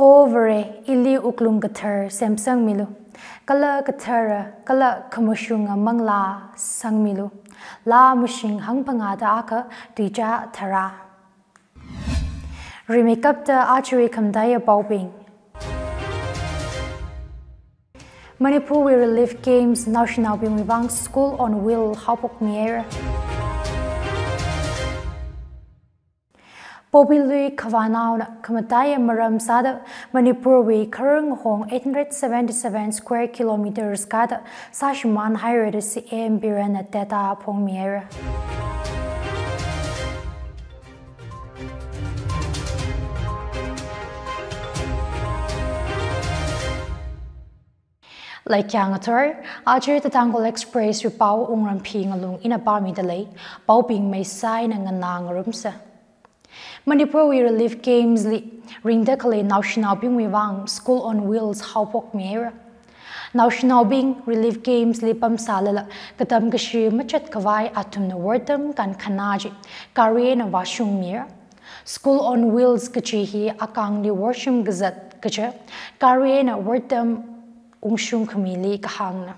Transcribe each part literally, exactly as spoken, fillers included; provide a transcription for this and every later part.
O Vare, ili wuklung kathar semsangmilu. Kala kathara, kala khamashunga manglā sangmilu. Laa mashing hangphangāda akha tuichā tharā. Rimeikapta ajawui khamataiya paobing. Manipurwui Relief Games naoshinaobingwui vang School on Wheel haophokmihaira. Poppy Lui Khavanaona khamataiya maram sāda Manipurwui kharar ngahong eight hundred seventy-seven square kilometers kāda sāshimānhaira da C M Birenna teta phongmihaira. Laikyang athor, aja The Tangkhul Express wui pao wungram phi ngalung ina pāmida lei, paobing maisai eina nganā ngarumsa. Manipurwui Relief Games li ringda khalei naoshinaobingwui vang School on Wheels haophokmihaira. Naoshinaobing Relief Games li pamsālala katam kashi machat khavai athumna wortam kankhanā chi gari eina vāshungmira. School on Wheels kachi hi akangli worshim kazat kaja gari eina wortam ungshung khamili kahāngna.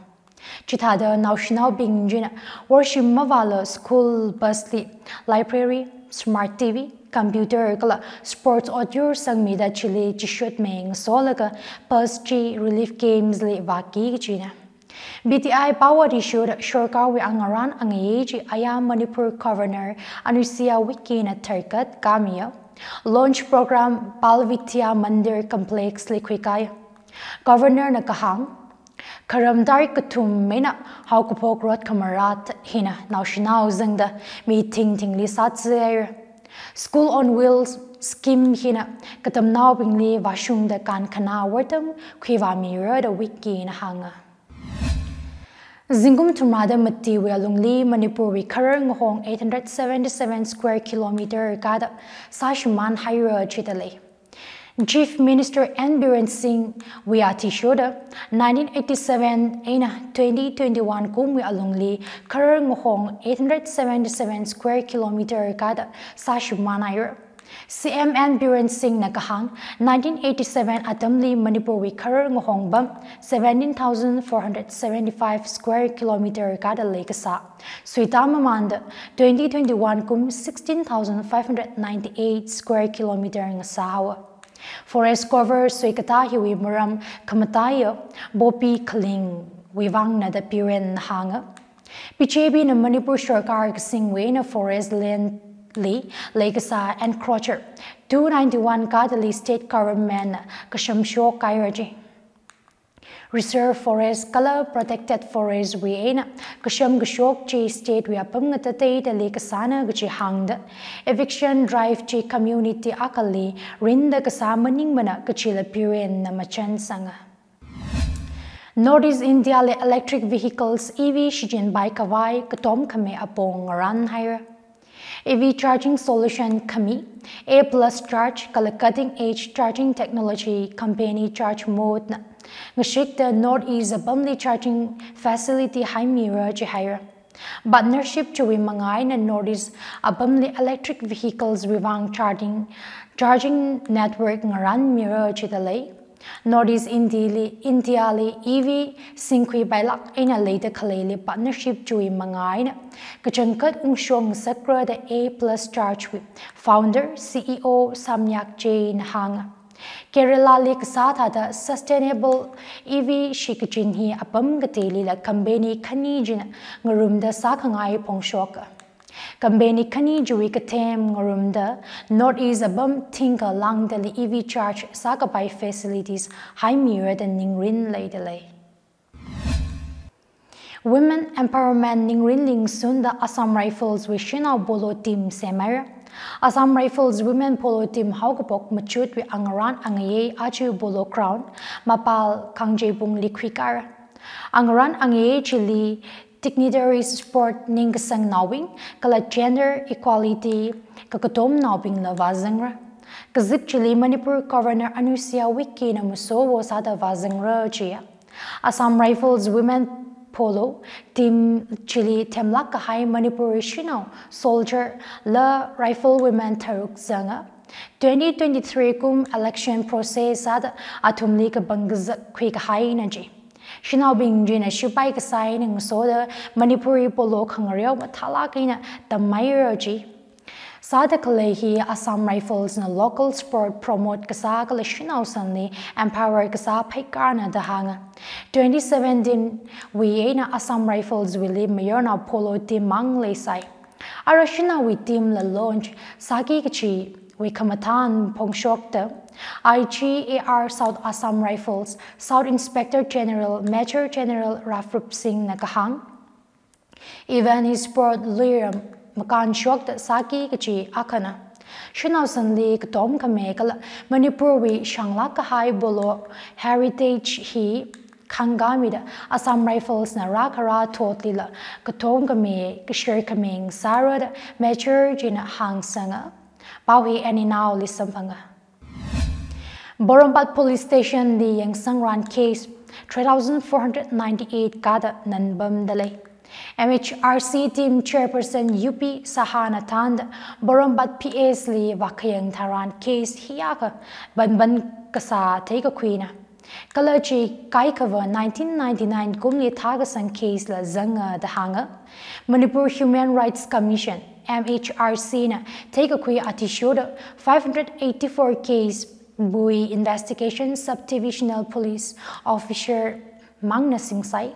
Chithāda naoshinaobing china worshim mavāla school bus li library, smart T V, computer kala sports otyur sangmida chili chishutmei ngasolaga bus chi Relief Games li vāki kachina. B T I pao athishurda sorkarwui angarān angayei chi aya Manipur Governor Anusuiya Uikey na tharkat kāmiya. Launch program Bal Vidya Mandir Complex li khuikāya. Governor na kahāng, kharam tarik kathum eina haokaphok rot khamarat hina naoshinao zangda mi thingthingli sātsi haira. School on Wheels scheme hina katamnaobingli vāshungda kankhanā wortam khuivāmira da Uikey na hānga. Zingkum thumrada matiwui alungli Manipurwui kharar ngahong eight hundred seventy-seven square kilometer kāda sāshimānhaira chida lei. Chief Minister N Biren Singh wui athishurda nineteen eighty-seven eina twenty twenty-one kumwui alungli kharar ngahong eight hundred seventy-seven square kilometer kāda sāshimānhaira. C M N Biren Singh na kahāng, nineteen eighty-seven atamli Manipurwui kharar ngahong pam seventeen thousand four hundred seventy-five square kilometer kāda leikasā suita mamānda twenty twenty-one kum sixteen thousand five hundred ninety-eight square kilometer ngasāhaowa. Forest cover suikatā hiwui maram khamataiya poppy khalingwui vangna da Biren na hānga. B J P na Manipur sorkar kasingwui eina forest land li leikasā encroacher two ninety-one kādali state government na kashamshok kahaira chi. Reserve forest kala protected forest wui eina kasham kashok chi state wui apam ngatateidali kasāna kachi hāngda eviction drive chi community akhali rinda kasā maningmana kachila Biren na machansanga. North East India li electric vehicles E V shichinpai khavai katom khami apong ngarānhaira. E V charging solution khami, A plus charge kala cutting edge charging technology company Charge Mode na ngashikta North East apamli charging facility haimira chihaira. Partnership chiwui mangā eina North East apamli electric vehicles wui vang charging, charging network ngarānmira chida lei. North East India li, India li E V singkhuipailāk eina leida khaleili partnership chiwui mangā eina kachangkhat ungshong ngasakra da A plus charge wui founder C E O Samyak J na hānga. Kerala li kasā thāda sustainable E V shikachin hi apam kateilila company khani china ngarumda sākhangai phongshoka. Company khani chiwui kathem ngarumda North East apam thingkha lāngdali E V charge sākapai facilities haimira da ningrin leida lei. Women empowerment ningrin lingsunda Assam Rifles wui shanao polo team semhaira. Assam Rifles women polo team haokaphok machutwui angarān angayei aja Polo Ground, Mapal Kangjeibung li khuikāra. Angarān angayei chili dignitaries, sport ningkasangnaobing kala gender equality kakatomnaobingla vāzangra. Kazip chili Manipur Governor Anusuiya Uikey na masowo sāda vāzangra chiya. Assam Rifles Women Polo Team chili themlāk kahai Manipuri shanao soldier la rifle women tharuk zanga. Twenty twenty-three kum election process sāda athumli kapangkazak khuikahaina ji. Shanaobing china shipai kasā eina ngasoda Manipuri polo khangareo mathālāk eina tammeira ji. Sāda khalei hi Assam Rifles na local sport promote kasā kala shanao sanli empower kasā pheikarna da hānga. Twenty seventeen wui eina Assam Rifles wuili mayarnao polo team mang leisai. Ara shanaowui team la launch sāki kachiwui khamathān phongshokta I G A R South Assam Rifles South Inspector General Major General Rafrup Singh na kahāng. Event hi sport luiram makānshokta sāki kachi akhana. Shanao sanli katom khami kala Manipurwui shanglāk kahai polo heritage hi khangkāmida Assam Rifles na rākhara thotlila katom khami kashir khami sāra da Major china hāngsanga. Pao hi ani naoli samphanga. Porompat Police Station li yangsangran case three thousand four hundred ninety-eight kada nanpamda lei. M H R C team chairperson U P Saha na thānda Porompat P S li vākhayang tharan case hiyākha panpan kasā theikakhuina. Kala chi kaikhava nineteen ninety-nine kumli thākasang case la zanga da hānga. Manipur Human Rights Commission, M H R C na theikakhui athishurda five hundred eighty-four case wui investigation subdivisional police officer mangna singsai.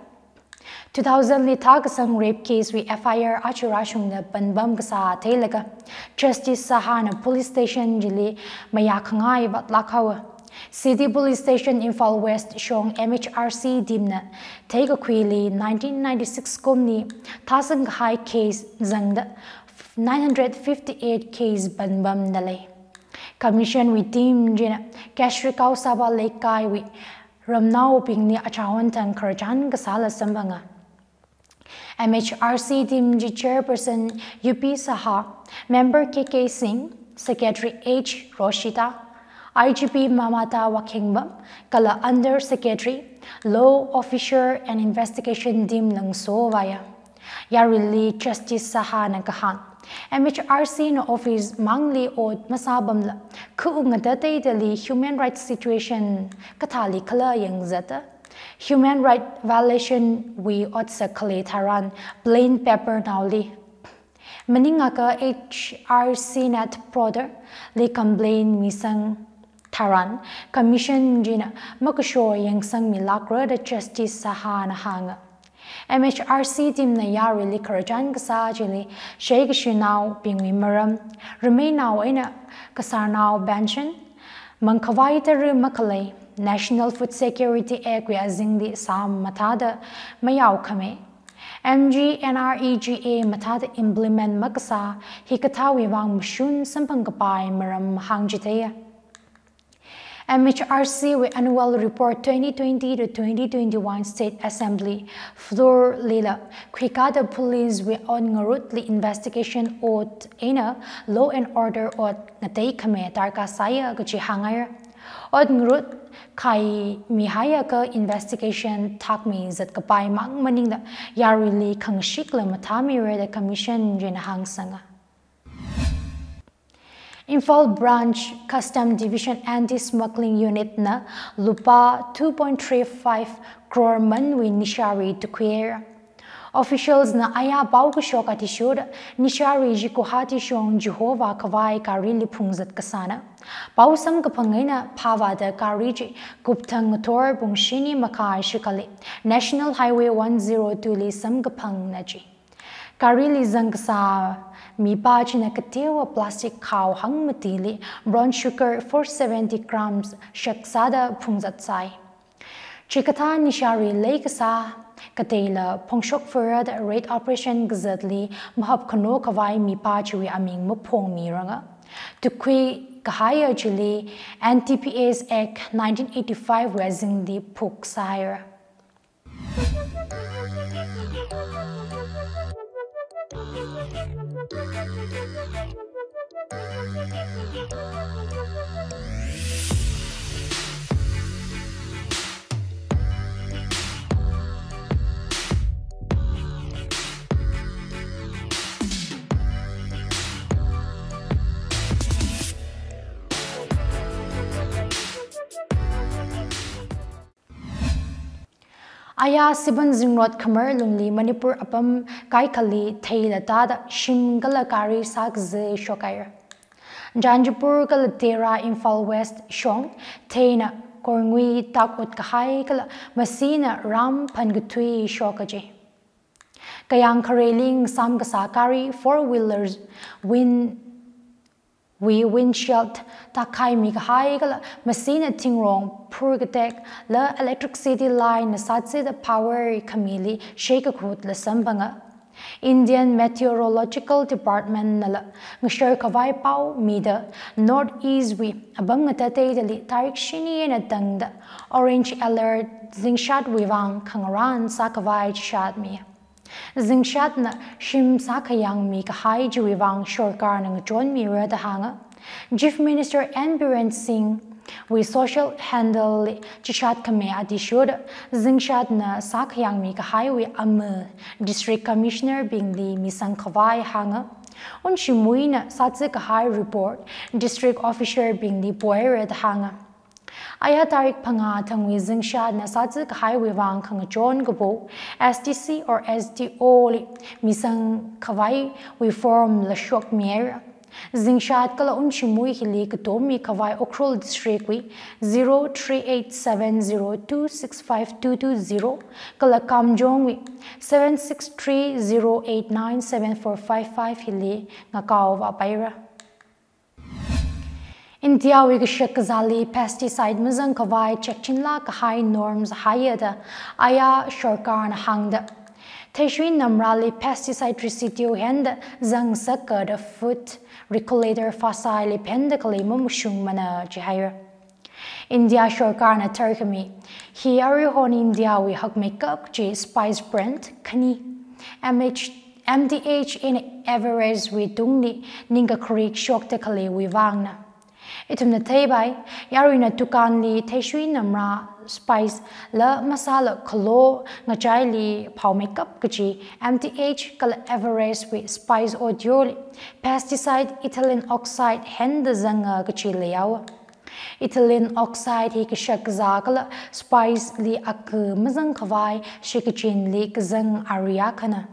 Two thousand li thākasang rape case wui F I R aja rāshungda panpam kasā theilaga Justice Saha na police station chili mayākhangai vātlāk haowa. City Police Station Imphal West shong M H R C team na theikakhuili nineteen ninety-six kumli thāsang kahai case zangda nine hundred fifty-eight case panpamda lei. Commission wui team china Keshrikao Sabha Leikai wui ramnaobingli achāwon thang khararchan kasāla samphanga. M H R C team chi chairperson U P Saha, member K K Singh, secretary H Roshita, I G P Mamata Wakhengbam, kala under secretary, law officer and investigation team la ngasovāya. Yaruili Justice Saha na kahāng, M H R C na office mangli ot masāpamla, khu ngatateidali human rights situation kathāli khala yangzata. Human right violation wui otsak khalei tharan plain paper naoli. Maningakha H R C Net Portal li complaint misang tharan Commission china makasho yangsangmilākra da Justice Saha na hānga. M H R C team na yaruili khararchan kasā chili shei kashinaobingwui maram, rameinao eina kasarnao pension, mangkhavai tara makhalei, National Food Security Act wui azingli sāmathāda mayao khami. M G N R E G A mathāda implement makasā hikathāwui vang mashun samphang kapai maram hāngchitheiya. M H R C wui Annual Report twenty twenty to twenty twenty-one State Assembly floor lila khuikada police wui ot ngarutli investigation ot eina law and order ot ngatei khami darkar sāya kachi hāngaira. Ot ngarut khaimihaiakha investigation thakmizat kapai mang maningla yaruili khangashikla mathāmira da Commission china hāngsanga. Imphal Branch Custom Division Anti-Smuggling Unit na lupā two point three five crore manwui nishari tukhuiya. Officials na aya pao kashok athishurda nishari chi Guwahati shong Jehovah khavai garili phungzat kasāna. Pao samkaphang eina phāvāda gari chi kupthang ngathor pung shini makhai shikhali National Highway one zero two li samkaphangna ji. Garili zangkasā mipā china kateowa plastic khao hangmatili brown sugar four seventy grams shaksāda phungzatsai. Chikathā nishari leikasā kateila phongshok furada raid operation kazatli mahap khano khavai mipā chiwui aming maphongmiranga. Tukhui kahaiya chili N D P S Act nineteen eighty-five wui azingli phuksāhaira. Aya Siban zingrot khamar lungli Manipur apam kaikhali theila tāda shim kala gari sākazā shokhaira. Janjapur kala Tera Imphal West shong theina korngui tak ot kahai kala masina ram phankathui shok kaji. Kayang khareling samkasā gari four wheelers win wui windshield takhai mikahai kala masina thingrong phur katek la electricity line na sātsi da power khamili shei kakhut la samphanga. Indian Meteorological Department nala ngashar khavai pao mida North East wui apam ngatateidali tarik shini eina tangda orange alert zingshatwui vang khangarān sākhavai chishat mi. Zingshatna shim sākhayang mikahai chiwui vang sorkarna ngachon mira da hānga. Chief Minister N Biren Singh wui social handle li chishat khami athishurda zingshatna sākhayang mikahaiwui ama District Commissioner bingli misang khavai hānga. Unshimuina sātsi kahai report District Officer bingli poira da hānga. Aya tarik phangā thangwui zingshatna sātsi kahaiwui vang khangachon kapo S D C or S D O li misang khavaiwui form la shok mira. Zingshat kala unshimui hili katom mikhavai Ukhrul District wui zero three eight seven zero two six five two two zero kala Kamjong wui seven six three zero eight nine seven four five five hili ngakaova paira. India wui kashak kazāli pesticide mazang khavai chekchinla kahai norms haiya da aya sorkarna hāngda. Theishui namrali pesticide residue henda zang sākada food regulator phasāli phenda khalei mamashungmana chihaira. India sorkarna tharkhami hi aruihon India wui hakmeikap chi spice brand khani M H, M D H eina Everest wui tungli ningkakharik shokta khaleiwui vangna. Ithumna theipai, yaruina dukanli theishui namra spice la masala khalo ngachaili phaomeikap kachi M D H kala Everest wui spice audio li pesticide ethylene oxide henda zanga kachi leiyawa. Ethylene oxide hi kashak kazā kala spice li akha mazang khavai shikachinli kazang ari akhana.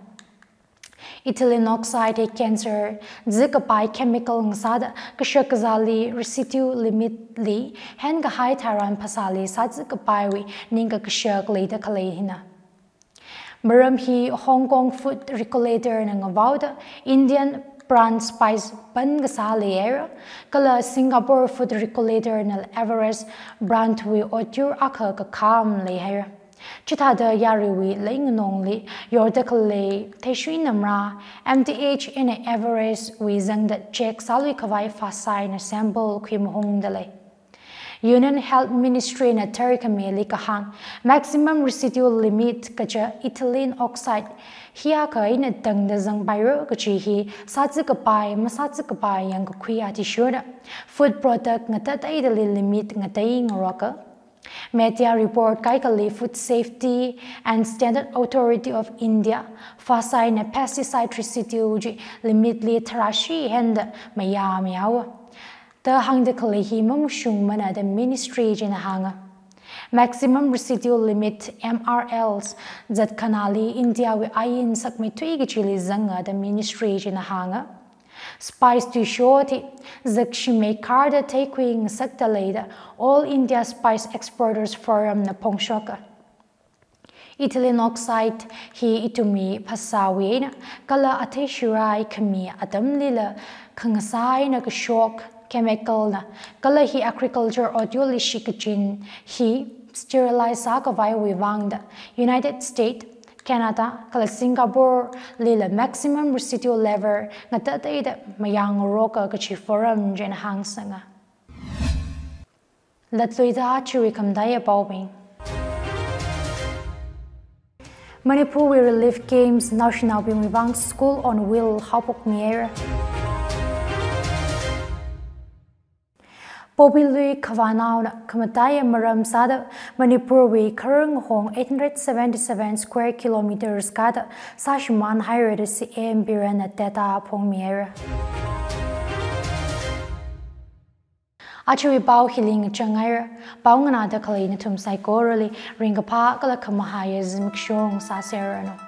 Ethylene oxide hi cancer zikapai chemical ngasāda kashak kazāli residue limit li henkahai tharan phasāli sāzikapaiwui ningkakashak leida khalei hina. Maram hi Hong Kong food regulator na ngavaoda Indian brand spice ban kasā leihaira, kala Singapore food regulator na Everest brand wui audio akha kakham leihaira. Chithāda yaruiwui leinganongli yorda khalei theishui namra M D H eina Everest wui zangda check sālui khavai phasā eina sample khuimahungda lei. Union Health Ministry na tharkhamili kahāng maximum residual limit kaja ethylene oxide hi akha eina tangda zangpaira kachi hi sāzikapai masāzikapai yangkakhui athishurda food product ngatateidali limit ngatei ngaroka. Media report kaikhali Food Safety and Standard Authority of India phasā eina pesticide residue chi limit li tharāshi henda mayāmihaowa da hāngda khalei hi mamashungmana da ministry china hānga. Maximum residual limit M R Ls zatkhanali India wui ain sakmeithui kachili zanga da ministry china hānga. Spice tuishot hi zakshimei kharda theikhui ngasakta leida All India Spice Exporters Forum na phongshoka. Ethylene oxide hi ithumwui phasāwui eina kala athei shirai khami atamlila khangasā eina kashok chemical na kala hi agriculture audio li shikachin hi sterilize sākhavaiwui vangda United States, Canada kala Singapore lila maximum residual level ngatateida mayāngaroka kachi forum china hāngsanga. Latluida chiwui khamataiya paobing. Manipur wui relief camps naoshinaobingwui vang school on wheel haophokmihaira. Poppy Lui khavānaona khamataiya maram sāda Manipur wui kharing hong eight hundred seventy-seven square kilometers kada sāshimānhaira da C M Biren na data phongmihaira. Ajawui pao hili ngachang haira. Pao nganāda khalei nathum saikorali ringkaphā kala khamahaiya zimiksho sāserranu.